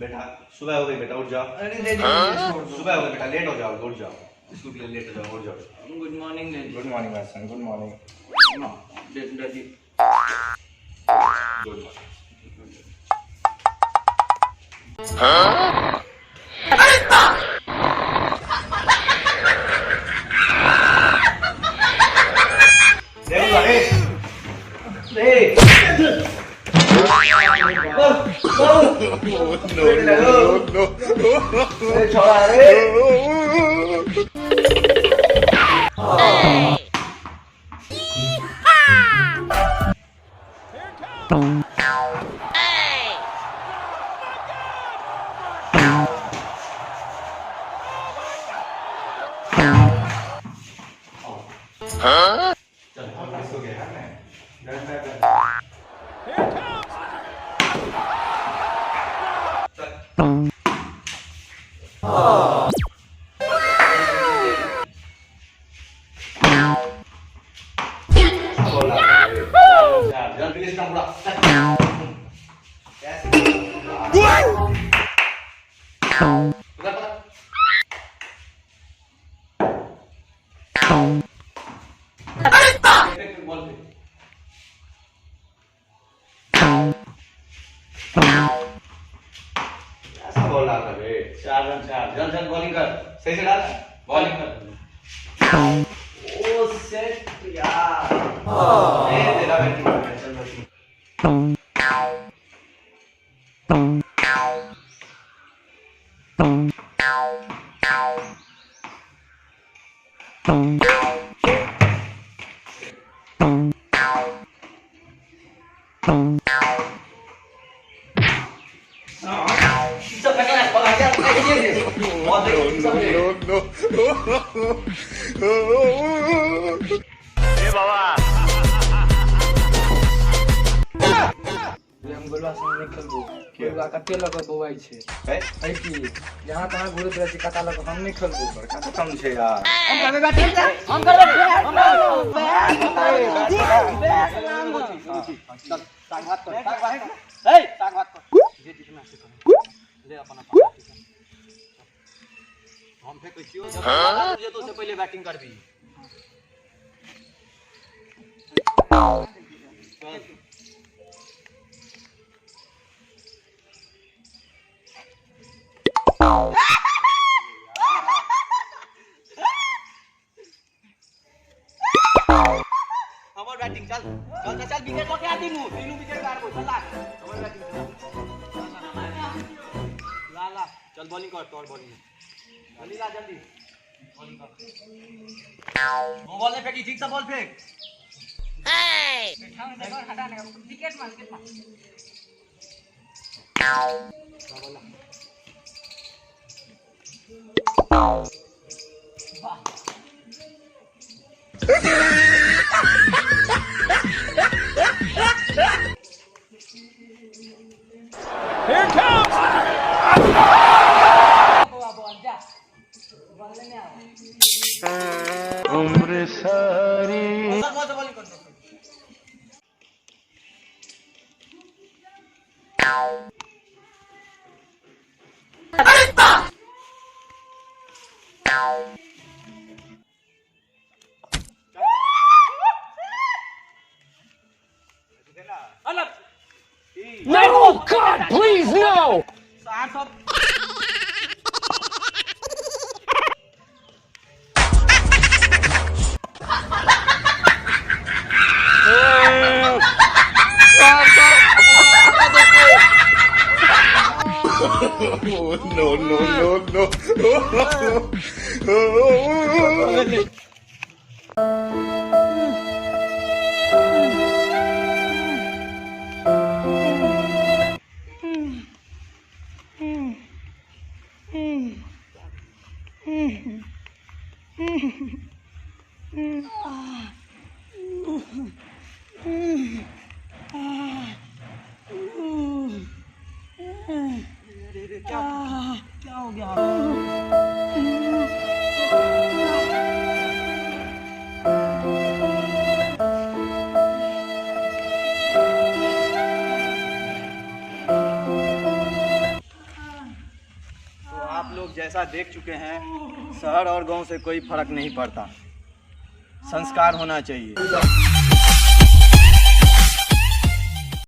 बेटा सुबह हो गई बेटा, उठ जाओ। अरे डैडी सुबह हो गई बेटा, लेट हो जाओ, उठ जाओ, स्कूल के लिए लेट हो जाओ, उठ जाओ। Good morning daddy. Good morning my son, good morning. Daddy good morning. चार रन, चार। चल चल बॉलिंग कर, सही से डाल, बॉलिंग कर। ओ सेट यार, ए तेरा बैटिंग कर, चल बैटिंग। हम गोलवा संग नहि खेलबो। गोलवा कते लऽ कऽ बौआइ छै है की जहाँ तहाँ घुरैत रहै छै कता लऽ कऽ, हम नहि खेलबो। बड़का तो कम छै यार। हम करबै, हम हम फेंकै छियौ, जब जेतौ से पहिले बैटिंग करबी। चल हमर बैटिंग, चल चल चल चल, विकेट लके आ, तीनू तीनू विकेट गाड़बो, चल ला हमर बैटिंग, ला ला चल बॉलिंग कर, तोर बॉलिंग जल्दी ला, जल्दी बॉलिंग कर। वो बॉल नहीं फेंकी, ठीक से बॉल फेंक। विकेट मार, विकेट मार। बौआ बौआ जा, बॉल लेने आओ। बॉल से बॉलिंग कर। No, God, please, no! No no no no. क्या हो गया? आप लोग जैसा देख चुके हैं, शहर और गांव से कोई फर्क नहीं पड़ता, संस्कार होना चाहिए।